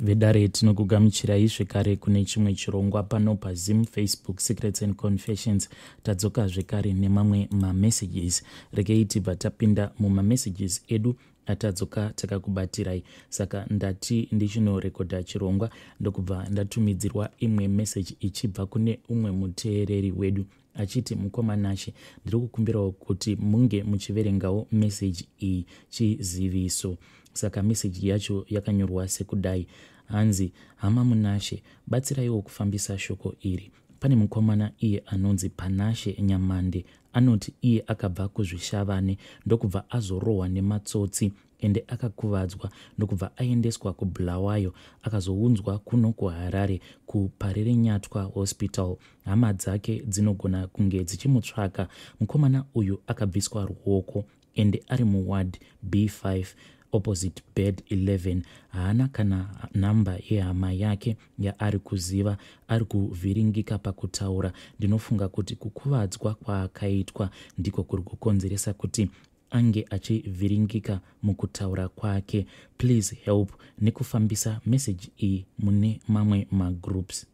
Vedare, tinokugamuchirai zvekare kune chimwe chirongwa pano paZim Facebook Secrets and Confessions. Tadzoka zvekare nemamwe mamessages. Regei tibva tapinda mumamessages edu atadzoka takakubatirai. Saka ndati ndichinorekodha chirongwa, ndokubva ndatumidzirwa imwe message ichibva kune umwe muteereri wedu achiti, "Mukoma Nashe, ndiri kukumbirawo kuti munge muchiverengawo message iyi, chiziviso." Saka meseji yacho yakanyorwa sekudai, hanzi, "Hama Munashe, batsiraiwo kufambisa shoko iri. Pane mukomana iye anonzi Panashe Nyamande. Anoti iye akabva kuZvishavane, ndokubva azorohwa nematsotsi, ende akakuvadzwa, ndokubva aendeswa kuBulawayo, akazounzwa kuno kuHarare kuParirenyatwa Hospital. Hama dzake dzinogona kunge dzichimutsvaka. Mukomana uyu akabviswa ruoko, ende ari muward B5 opposite bed 11. Haana kana nhamba yehama yake yaari kuziva. Ari kuvhiringika pakutaura. Ndinofunga kuti kukuvadzwa kwaakaitwa ndiko kuri kukonzeresa kuti ange achivhiringika mukutaura kwake. Please help nekufambisa meseji iyi mune mamwe magroups."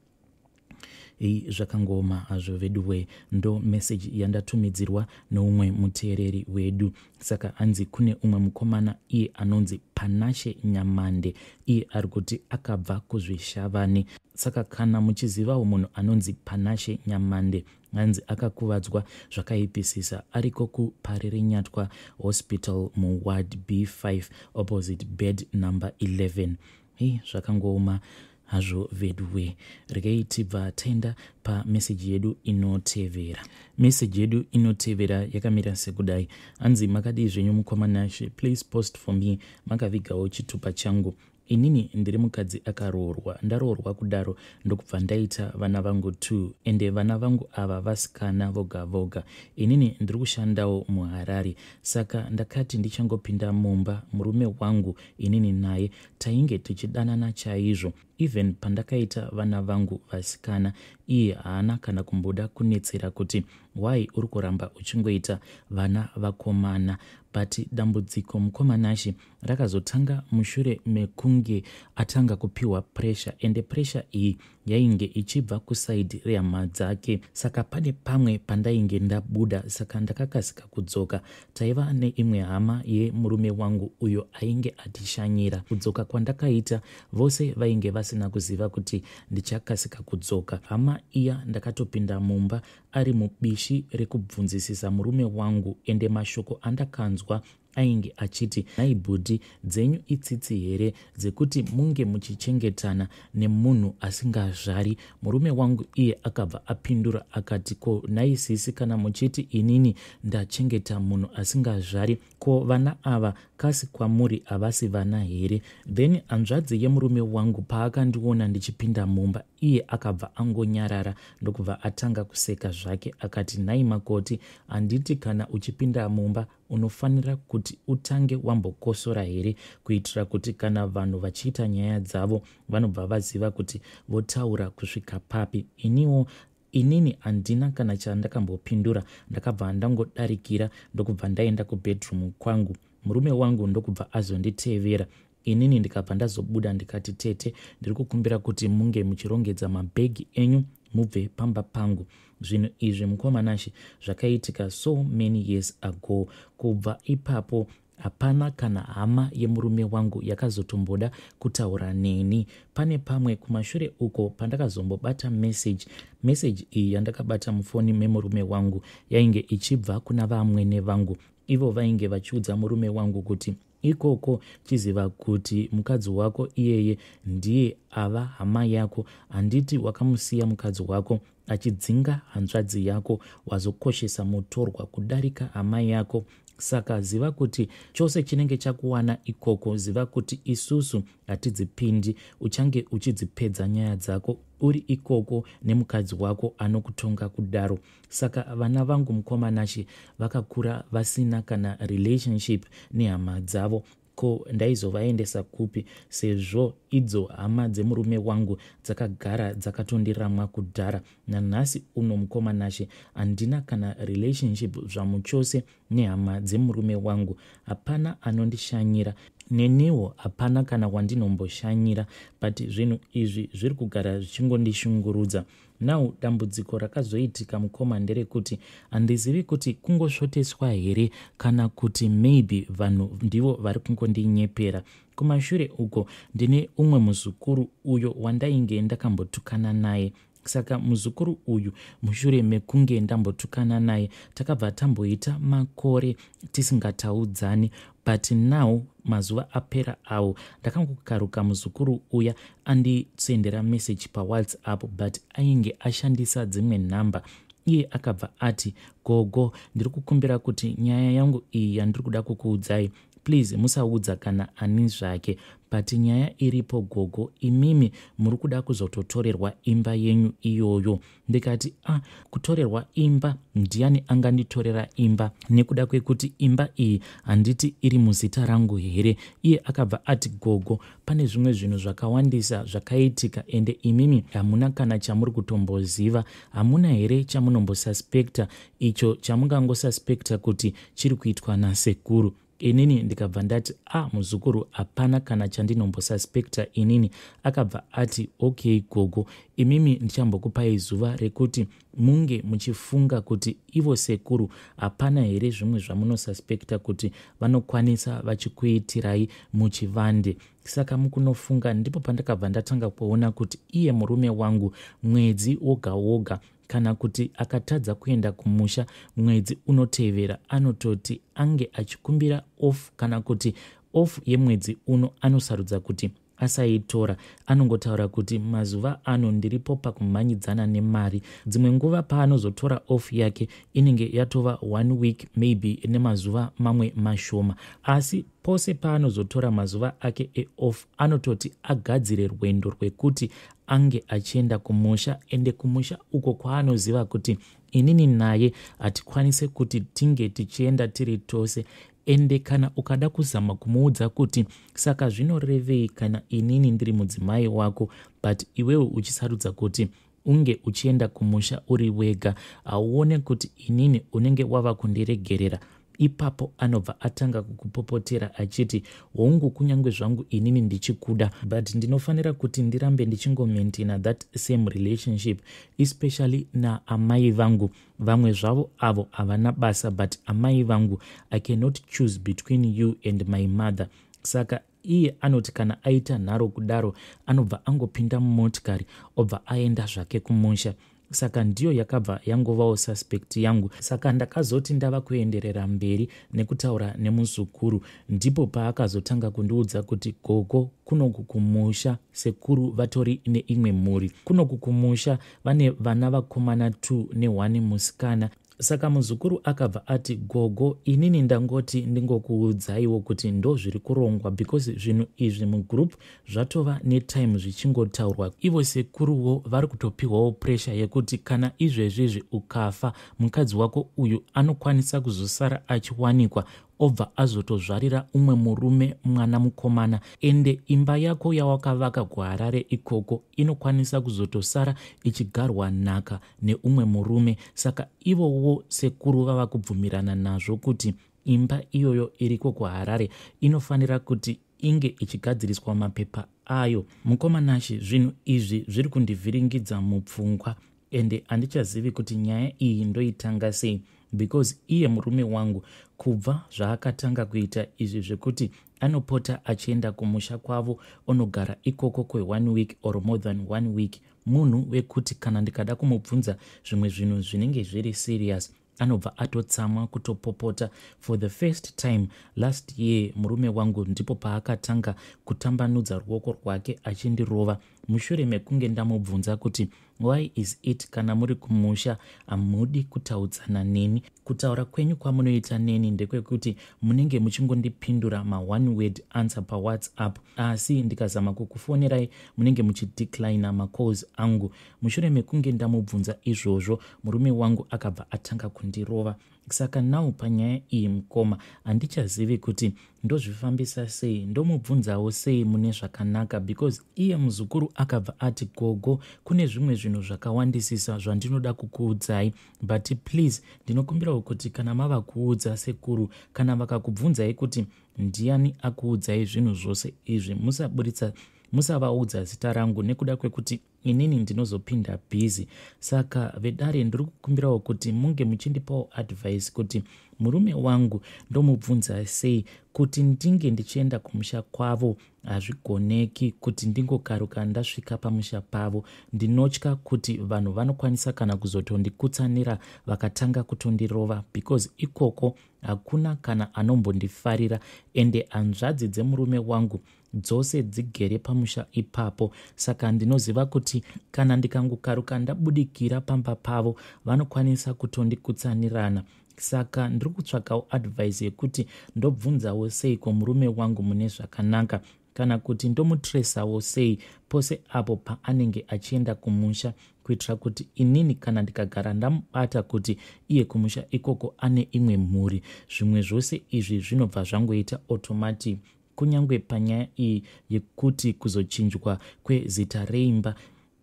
Ei, zvakangoma hazvo veduwe. Ndo meseji yandatumidzirwa neumwe muteereri wedu. Saka hanzi kune umwe mukomana iye anonzi Panashe Nyamande, iye ari kuti akabva kuZvishavane. Saka kana muchizivawo munhu anonzi Panashe Nyamande, hanzi akakuvadzwa zvakaipisisa, ariko kuParirenyatwa Hospital muward B5 opposite bed number 11. Hei, zvakangooma hazvo veduwe. Regai tibva taenda pameseji yedu inotevera. Meseji yedu inotevera yakamira sekudai, hanzi, "Makadii zvenyu mukoma Nashe? Please post for me makavigawo chitupa changu. Inini ndiri mukadzi akaroorwa. Ndaroorwa kudaro, ndokubva ndaita vana vangu 2, ende vana vangu ava vasikana voga voga. Inini ndiri kushandawo muHarare. Saka ndakati ndichangopinda mumba, murume wangu inini naye tainge tichidanana chaizvo. Even pandakaita vana vangu vasikana, iye haana kana kumboda kunetsera kuti why uri kuramba uchingoita vana vakomana. But dambudziko, mukoma Nashe, rakazotanga mushure mekunge atanga kupiwa pressure, ende pressure iyi yainge ichibva kuside rehama dzake. Saka pane pamwe pandainge ndabuda, saka ndakakasika kudzoka. Taiva neimwe hama yemurume wangu uyo ainge atishanyira. Kudzoka kwandakaita, vose vainge vasina kuziva kuti ndichakasika kudzoka. Hama iya ndakatopinda mumba ari mubishi rekubvunzisisa murume wangu, ende mashoko andakanzwa ainge achiti, 'Nhai bhudhi, dzenyu itsitsi here dzekuti munge muchichengetana nemunhu asingazvari?' Murume wangu iye akabva apindura akati, 'Ko nhai sisi, kana muchiti inini ndachengeta munhu asingazvari, ko vana ava kasi kwamuri havasi vana here?' Then hanzvadzi yemurume wangu paakandiona ndichipinda mumba, iye akabva angonyarara, ndokubva atanga kuseka zvake akati, 'Nhai makoti, handiti kana uchipinda mumba unofanira kuti utange wambokosora here, kuitira kuti kana vanhu vachiita nyaya dzavo vanobva vaziva kuti votaura kusvika papi?' Iniwo inini handina kana chandakambopindura. Ndakabva ndangodarikira, ndokubva ndaenda kubedroom kwangu. Murume wangu ndokubva azonditevera. Inini ndikabva ndazobuda ndikati, 'Tete, ndiri kukumbira kuti munge muchirongedza mabhegi enyu mubve pamba pangu.' Zvinhu izvi, mukoma Nashe, zvakaitika so many years ago. Kubva ipapo hapana kana hama yemurume wangu yakazotomboda kutaura neni. Pane pamwe kumashure uko pandakazombobata message. Message iyi yandakabata mufoni memurume wangu yainge ichibva kuna vamwene vangu. Ivo vainge vachiudza murume wangu kuti, 'Ikoko chiziva kuti mukadzi wako iyeye ndiye ava hama yako. Handiti wakamusiya mukadzi wako achidzinga hanzvadzi yako, wazokoshesa mutorwa kudarika hama yako? Saka ziva kuti chose chinenge chakuwana ikoko, ziva kuti isusu hatidzipindi. Uchange uchidzipedza nyaya dzako uri ikoko nemukadzi wako anokutonga kudaro.' Saka vana vangu, mukoma Nashe, vakakura vasina kana relationship nehama dzavo. Ko ndaizovaendesa kupi sezvo Idzo hama dzemurume wangu dzakagara dzakatondiramwa kudhara. Nanhasi uno mukoma Nashe handina kana relationship zvamuchose nehama dzemurume wangu. Hapana anondishanyira, neniwo hapana kana wandinomboshanyira, but zvinhu izvi zviri kugara zvichingondishungurudza. Now dambudziko rakazoitika mukoma nderekuti handizivi kuti kungosvoteswa here kana kuti maybe vanhu ndivo vari kungondinyepera. Kumashure uko ndine umwe muzukuru uyo wandainge ndakambotukana naye. Saka muzukuru uyu mushure mekunge ndambotukana naye takabva tamboita makore tisingataudzani, but now mazuva apera awo ndakangokaruka muzukuru uya andisendera message paWhatsApp, but ainge ashandisa dzimwe nhamba. Iye akabva ati, "Gogo, ndiri kukumbira kuti nyaya yangu iyi yandiri kuda kukuudzai, please musaudza kana ani zvake, but nyaya iripo gogo, imimi muri kuda kuzototorerwa imba yenyu iyoyo." Ndikati, "Ah, kutorerwa imba? Ndiani anganditorera imba, nekuda kwekuti imba iyi handiti iri muzita rangu here?" Iye akabva ati, "Gogo, pane zvimwe zvinhu zvakawandisa zvakaitika, ende imimi hamuna kana chamuri kutomboziva. Hamuna here chamunombosuspecta, icho chamungangosuspecta kuti chiri kuitwa nasekuru?" Inini ndikabva ndati, "A ah, muzukuru, hapana kana chandinombosuspecta inini." Akabva ati, "Okay gogo, imimi ndichambokupai zuva rekuti munge muchifunga kuti ivo sekuru hapana here zvimwe zvamunosuspecta kuti vanokwanisa vachikuitirai muchivande." Saka mukunofunga ndipo pandakabva ndatanga kuona kuti iye murume wangu mwedzi woga woga, kana kuti akatadza kuenda kumusha mwedzi unotevera, anototi ange achikumbira off, kana kuti off yemwedzi uno anosarudza kuti asaitora. Anongotaura kuti mazuva ano ndiripo pakumhanyidzana nemari. Dzimwe nguva paanozotora off yake inenge yatova one week, maybe nemazuva mamwe mashoma, asi pose paanozotora mazuva ake eoff anototi agadzire rwendo rwekuti ange achienda kumusha, ende kumusha uko kwaanoziva kuti inini naye hatikwanise kuti tinge tichienda tiri tose. Ende kana ukada kuzama kumuudza kuti saka zvinorevei kana inini ndiri mudzimai wako, but iwewe uchisarudza kuti unge uchienda kumusha uri wega, hauone kuti inini unenge wava kundiregerera? Ipapo anobva atanga kukupopotera achiti, "Hongu, kunyange zvangu inini ndichikuda, but ndinofanira kuti ndirambe ndichingomaintaina that same relationship, especially naamai vangu. Vamwe zvavo avo havana basa, but amai vangu, I cannot choose between you and my mother." Saka iye anoti kana aita nharo kudaro, anobva angopinda mumotikari, obva aenda zvake kumusha. Saka ndiyo yakabva yangovawo suspect yangu. Saka ndakazoti ndava kuenderera mberi nekutaura nemuzukuru, ndipo paakazotanga kundiudza kuti, "Gogo, kunoku kumusha sekuru vatori neimwe mhuri. Kunoku kumusha vane vana vakomana 2 ne1 musikana." Saka muzukuru akabva ati, "Gogo, inini ndangoti ndingokuudzaiwo kuti ndo zviri kurongwa, because zvinhu izvi mugroup zvatova netime zvichingotaurwa. Ivo sekuruwo vari kutopiwawo pressure yekuti kana izvezvizvi ukafa, mukadzi wako uyu anokwanisa kuzosara achiwanikwa, obva azotozvarira umwe murume mwana mukomana, ende imba yako yawakavaka kuHarare ikoko inokwanisa kuzotosara ichigarwa nhaka neumwe murume. Saka ivowo sekuru vava kubvumirana nazvo kuti imba iyoyo iriko kuHarare inofanira kuti inge ichigadziriswa mapepa ayo." Mukoma Nashe, zvinhu izvi zviri kundivhiringidza mupfungwa, ende handichazivi kuti nyaya iyi ndoitanga sei, because iye murume wangu kubva zvaakatanga kuita izvi zvekuti anopota achienda kumusha kwavo, onogara ikoko kweone week or more than one week, munhu wekuti kana ndikada kumubvunza zvimwe zvinhu zvinenge zviri serious, anobva atotsamwa, kutopopota. For the first time last year, murume wangu ndipo paakatanga kutambanudza ruoko rwake achindirova, mushure mekunge ndamubvunza kuti, "Why is it kana muri kumusha hamudi kutaudzana neni? Kutaura kwenyu kwamunoita neni ndekwekuti munenge muchingondipindura maone word answer paWhatsApp, asi ndikazama kukufonerai munenge muchideclina macalls angu." Mushure mekunge ndamubvunza izvozvo, murume wangu akabva atanga kundirova. Saka now panyaya iyi mukoma handichazivi kuti ndozvifambisa sei, ndomubvunzawo sei mune zvakanaka, because iye muzukuru akabva ati, "Gogo, kune zvimwe zvinhu zvakawandisisa zvandinoda kukuudzai, but please ndinokumbirawo kuti kana mava kuudza sekuru, kana vakakubvunzai kuti ndiani akuudzai zvinhu zvose izvi, musaburitsa, musavaudza zita rangu, nekuda kwekuti inini ndinozopinda busy." Saka vedare, ndiri kukumbirawo kuti munge muchindipawo advice kuti murume wangu ndomubvunza sei kuti ndinge ndichienda kumusha kwavo. Hazvigoneki kuti ndingokaruka ndasvika pamusha pavo. Ndinotya kuti vanhu vanokwanisa kana kuzotondikutsanira, vakatanga kutondirova, because ikoko hakuna kana anombondifarira, ende hanzvadzi dzemurume wangu dzose dzigere pamusha ipapo. Saka ndinoziva kuti kana ndikangokaruka ndabudikira pamba pavo, vanokwanisa kutondikutsanirana. Saka ndiri kutsvakawo advice yekuti ndobvunzawo sei kumurume wangu mune zvakanaka, kana kuti ndomutresawo sei pose apo paanenge achienda kumusha, kuitira kuti inini kana ndikagara ndamubata kuti iye kumusha ikoko ane imwe mhuri, zvimwe zvose izvi zvinobva zvangoita automatic, kunyange panyaya iyi yekuti kuzochinjwa kwezita reimba,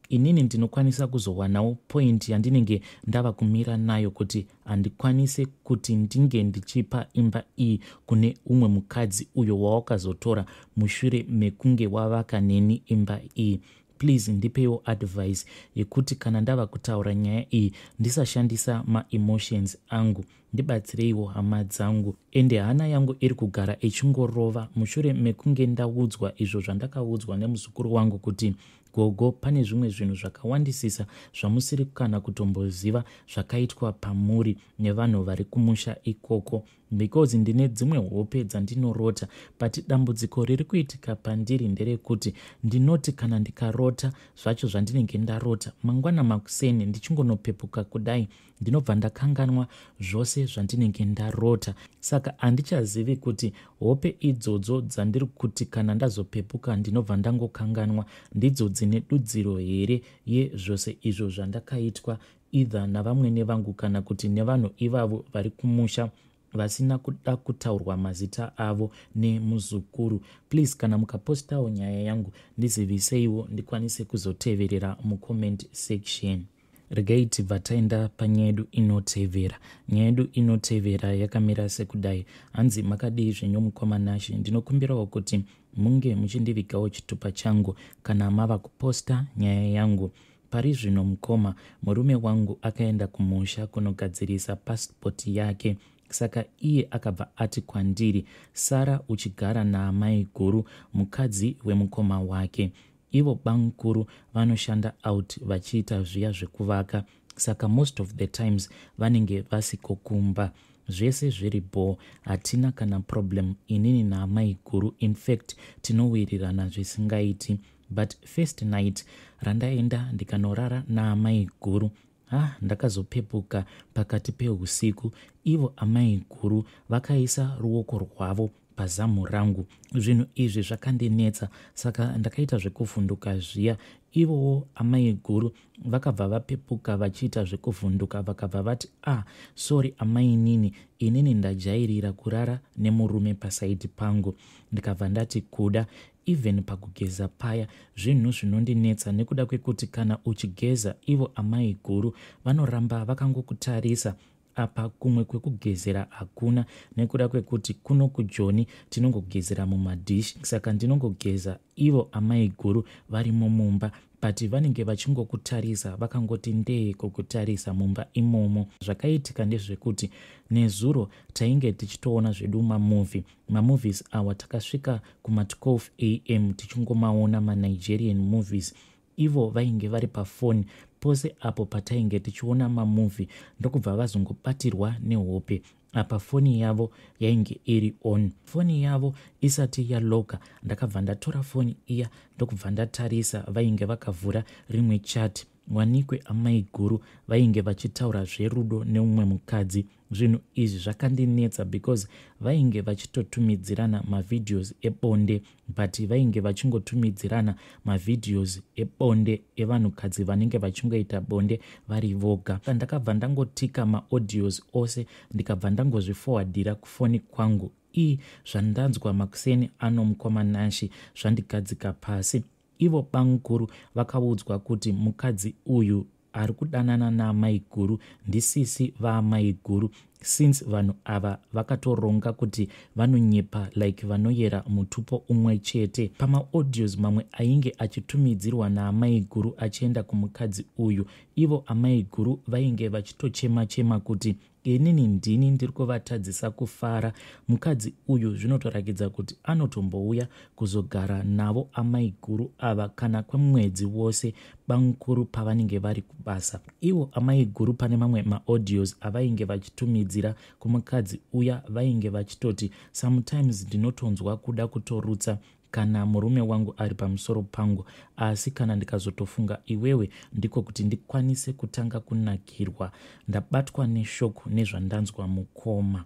inini ndinokwanisa kuzowanawo point yandinenge ndava kumira nayo kuti handikwanise kuti ndinge ndichipa imba iyi kune umwe mukadzi uyo wawakazotora mushure mekunge wavaka neni imba iyi. Please ndipeiwo advice yekuti kana ndava kutaura nyaya iyi ndisashandisa maemotions angu. Ndibatsireiwo, hama dzangu. Ende hana yangu iri kugara ichingorova mushure mekunge ndaudzwa izvo zvandakaudzwa nemuzukuru wangu kuti, "Gogo, pane zvimwe zvinhu zvakawandisisa zvamusiri kana kutomboziva zvakaitwa pamuri nevanhu vari kumusha ikoko," because ndine dzimwe hope dzandinorota, but dambudziko riri kuitika pandiri nderekuti ndinoti kana ndikarota zvacho zvandinenge ndarota, mangwana makuseni ndichingonopepuka kudai, ndinobva ndakanganwa zvose zvandinenge ndarota. Saka handichazivi kuti hope idzodzo dzandiri kuti kana ndazopepuka ndinobva ndangokanganwa ndidzo dzine dudziro here yezvose izvo zvandakaitwa, either navamwene vangu kana kuti nevanhu ivavo vari kumusha vasina kuda kutaurwa mazita avo nemuzukuru. Please, kana mukapostawo nyaya yangu, ndiziviseiwo ndikwanise kuzoteverera mucomment section. Regai tibva taenda panyaya yedu inotevera. Nyaya yedu inotevera yakamira sekudai. Hanzi, "Makadii zvenyu mukoma Nashe? Ndinokumbirawo kuti munge muchindivigawo chitupa changu kana mava kuposta nyaya yangu. Pari zvino mukoma, murume wangu akaenda kumusha kunogadzirisa pasipoti yake. Saka iye akabva ati kwandiri, 'Sara uchigara naamai guru, mukadzi wemukoma wake.' Ivo bamukuru vanoshanda out vachiita zviya zvekuvaka, saka most of the times vanenge vasiko kumba. Zvese zviri bho, hatina kana problem inini naamai guru. Infact tinowirirana zvisingaiti. But first night randaenda ndikanorara naamai guru, ha, ndakazopepuka pakati peusiku, ivo amai guru vakaisa ruoko rwavo pazamu rangu. Zvinhu izvi zvakandinetsa, saka ndakaita zvekuvhunduka zviya. Ivowo amai guru vakabva vapepuka vachiita zvekuvhunduka, vakabva vati, 'Ah, sorry amainini, inini ndajairira kurara nemurume paside pangu.' Ndikabva ndati, 'Kuda, even pakugeza paya zvinhu zvinondinetsa, nekuda kwekuti kana uchigeza, ivo amai guru vanoramba vakangokutarisa. Apa kumwe kwekugezera hakuna, nekuda kwekuti kuno kuJoni tinongogezera mumadhishi. Saka ndinongogeza ivo amai guru varimo mumba, but vanenge vachingokutarisa, vakangoti ndee kukutarisa mumba imomo.' Zvakaitika ndezvekuti nezuro tainge tichitoona zvedu mamovie. Mamovies awa takasvika kuma12 am tichingomaona, maNigerian movies. Ivo vainge vari pafoni pose apo patainge tichiona mamovie, ndokubva vazongobatirwa nehope. Apa foni yavo yainge iri on. Foni yavo isati yaloka, ndakabva ndatora foni iya, ndokubva ndatarisa, vainge vakavhura rimwe chat. Wanikwe amaiguru vainge vachitaura zverudo neumwe mukadzi. Zvinhu izvi zvakandinetsa because vainge vachitotumidzirana mavideos ebonde, but vainge vachingotumidzirana mavideos ebonde evanhukadzi vanenge vachingoita bonde vari voga. Ndakabva ndangotika maaudios ose, ndikabva ndangozvifowadhira kufoni kwangu. Ii, zvandanzwa makuseni ano, mukoma Nashi, zvandigadzika pasi. Ivo bamukuru vakaudzwa kuti mukadzi uyu ari kudanana naamaiguru ndisisi vaamaiguru, since vanhu ava vakatoronga kuti vanonyepa like vanoyera mutupo umwe chete. Pamaaudios mamwe ainge achitumidzirwa naamaiguru achienda kumukadzi uyu, ivo amaiguru vainge vachitochema chema kuti inini ndini ndiri kuvatadzisa kufara. Mukadzi uyu zvinotorakidza kuti anotombouya kuzogara navo amaiguru ava kana kwemwedzi wose, bamukuru pavanenge vari kubasa. Ivo amaiguru pane mamwe maaudios avainge vachitumidzira kumukadzi uya, vainge vachitoti, "Sometimes ndinotonzwa kuda kutorutsa kana murume wangu ari pamusoro pangu, asi kana ndikazotofunga iwewe, ndiko kuti ndikwanise kutanga kunakirwa. Ndabatwa neshock nezvandanzwa, mukoma."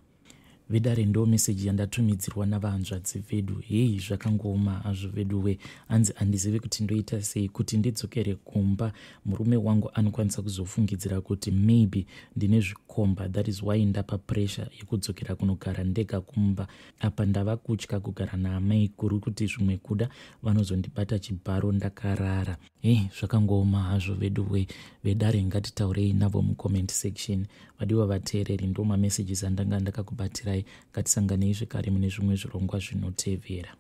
Vedare, ndo meseji yandatumidzirwa navahanzvadzi vedu. Hei, zvakangooma hazvo veduwe. Hanzi, "Handizivi kuti ndoita sei kuti ndidzokere kumba. Murume wangu anokwanisa kuzofungidzira kuti maybe ndine zvikomba, that is why ndapa pressure yekudzokera kunogara ndega kumba. Apa ndava kutya kugara naamai guru kuti zvimwe kuda vanozondibata chibharo ndakarara." Hei, zvakangooma hazvo veduwe. Vedare, ngatitaurei navo mucomment section. Vadiwa vateereri, ndo mamessages andanga ndakakubatirai. Ngatisanganei zvekare mune zvimwe zvirongwa zvinotevera.